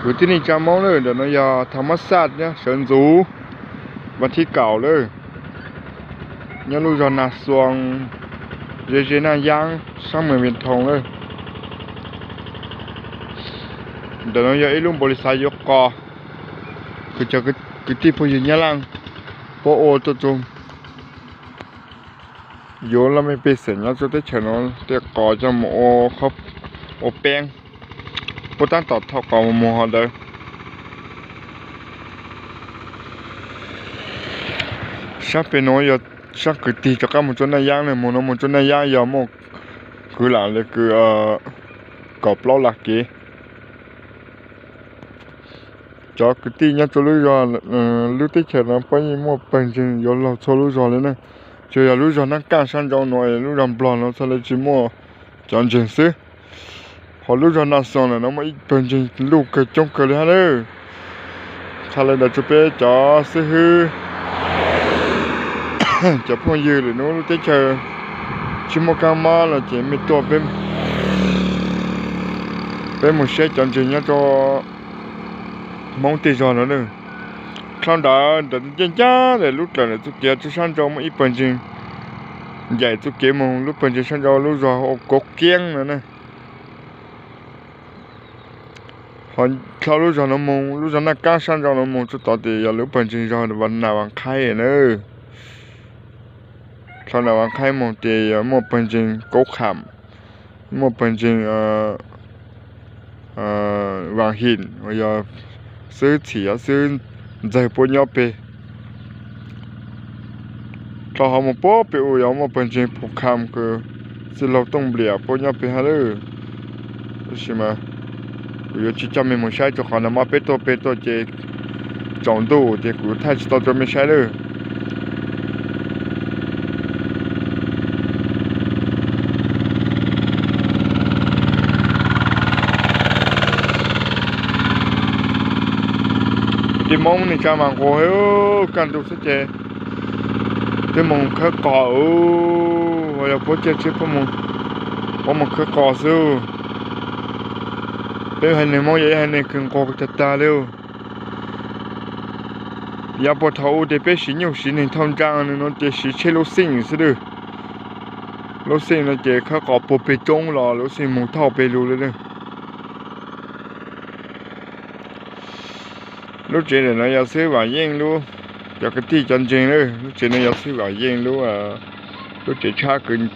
Kwv tij neej tsa Hmoob lawm, ntawm no yog Thaj Mab Xaj nyob sawv ntxuv, vas thib kaum lawm, nyob lub zog Naj Xuas, ze ze Naj Yaab, saab Mees Vias Thoos lawm. Ntawm no yog ib lub npaum li xav yuav qos, kuv cov kwv tij phooj ywg Nyab Laaj puab ua tuaj txug yuav laj mej pej xeem nyob rua teb chaws no tej qos coj mus ua peeb, puab taab tom thauj qos mus mus hov ntawd. Saab pem nuav yog saab kwv tig rov qaab mus rua Naj Yaab ne, mus nuav mus rua Naj Yaab yog muaj kwv lam le kwv kaum plaub laj kev. Cov kwv tij nyob rua lub zog, lub teb chaws no puab yeej muaj pawg ntseeg yuav luag txhua lub zog le na. Tsuas yog lub zog Naj Kaaj saab nrau nuav, lub zog Nplog nuav txhaj le tsi muaj cov ntseeg xwb. Ho lub zog Naj Xuas ntawm no muaj ib pawg ntseeg luj kawg coob kawg le hab lawm. Qha le ntawd rua peb cov xib hwb, cov phooj ywg lwm nub lub teb chaws tsi muaj kaab mob no ces mej tuaj peb mus saib cov ntseeg nyob rua Hmoob tej zog no na. Dlhau ntawd ntawm ncej ncaab ntawm lub dlawm ntawm txuj kev rua saab nrau muaj ib pawg ntseeg ncaim txuj kev moog lub pawg ntseeg saab nrau lub zog ua Kauv Kiab no na. Ho dlhau lub zog nuav moog, lub zog Naj Kaab saab nrau nuav moog rua tod tes yog lub pawg ntseeg zog Vas Nav Vas Qhaib na. Dlhau Nav Vas Qhaib moog tes yog muaj pawg ntseeg Kauv Kham, muaj pawg ntseeg Vas Him, yog xib hwb Txhim, xib hwb Ntxawg puab nyob peg. Dlhau hov moog puab peg u yog muaj pawg ntseeg Phu Kham kws txwj laug Tooj Npliam puab nyob peg hab lawm. Tab sis mas kuv yuav tsi coj mej mus saib rua qhov nag hmo peb tuaj peg tuaj ces tsaus ntuj ces kuv yuav thaij tsi tau rua mej saib lawm. Kwv tij Moob neej tsa mas nquag heev, kaj ntug xwb ces twb moog khawb qos, ho yog puab caij tsheb puab moog khawb qos xwb. Peb haiv neeg Moob yog ib haiv neeg kws nquag tag tag li. Yav puag thaum u tes peb siv nyuj siv neeg thauj nraag, nwg nuav tes siv tsheb lub xeej xwb lawm. Lub xeej no ces khawb qos puag peg roob los lub xeej moog thauj peg lug lawm. Lub tsev ntawm no yog xib hwb Vam Yeej lub, cov kwv tij cov ntseeg lawm, lub tsev no yog xib hwb Vam Yeej lub, lub tsev tshab kws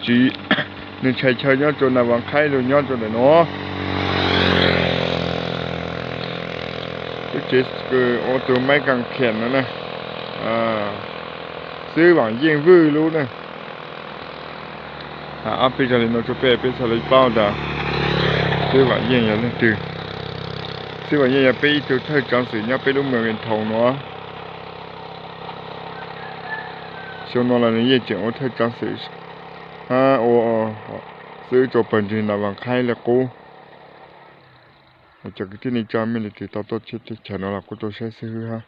nwg tshai chaw nyob rua Nas Vas Qhaib lug nyob rua ntawm nuav. Lub tsev kws ua tug maib kaas khiam no na, xib hwb Vam Yeej Vwj lub na. Ab peb zag li no rua peb, peb txhaj le paub tas xib hwb Vam Yeej yog leej twg. Xib hwb Vam Yeej yog peb ib tug thawj tsaav xwm nyob peb lub moos Vias Thoos nuav. Xyoo no los nwg yeej tseem ua thawj tsaav xwm hab ua xib hwb rua pawg ntseeg Nas Vas Qhaib le qub. Cov kwv tij neej tsa mej leej twg tau tuaj teb chaws no los kuj tuaj saib xib hwb hab.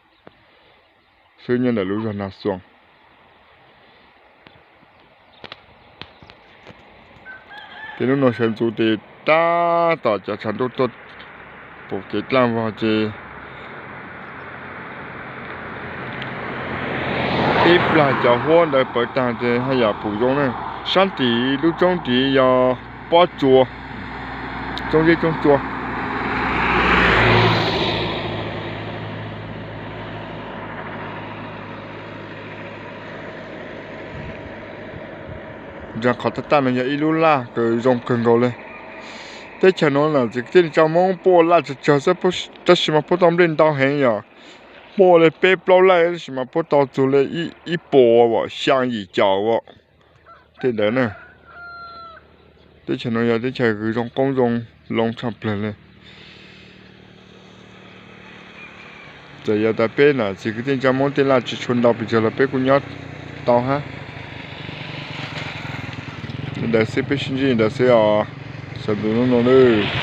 Xib hwb nyob ntawm lub zog Nas Xuas. Ces nub nua sawv ntxuv tes tab tom cov tshav ntuj tuaj pum kev dlaaj vog ces ib plag cov huab ntawd pawv taag ces haj yam pum zoo na. Saab tim lub roob tid yog pob tsua, roob zeb roob tsua. Ntawm qhov tag tag no yog ib lub laj kws zoo kawg nkaus le. Teb chaws nuav na txiv kwv tij neej tsa Moob puab ua laj tsawg tsawg xwb, tab sis mas puab tau nplej ntau heev yom. Puab ua le peb plaub laj tab sis mas puab tau txug le ib puas xyaa yim caum tej ntawd na. Teb chaws nuav yog teb chaws kws zoo qoob zoo loo tshaj plawg le. Txawm yog tas peb na txiv kwv tij neej tsa Moob tej laj tsi tshua ntau pes tsawg los peb kuj nyob tau hab. Ntawd xwb, peb sib ntsib ntawd xwb os. Sawv ntxuv nub nua lawm.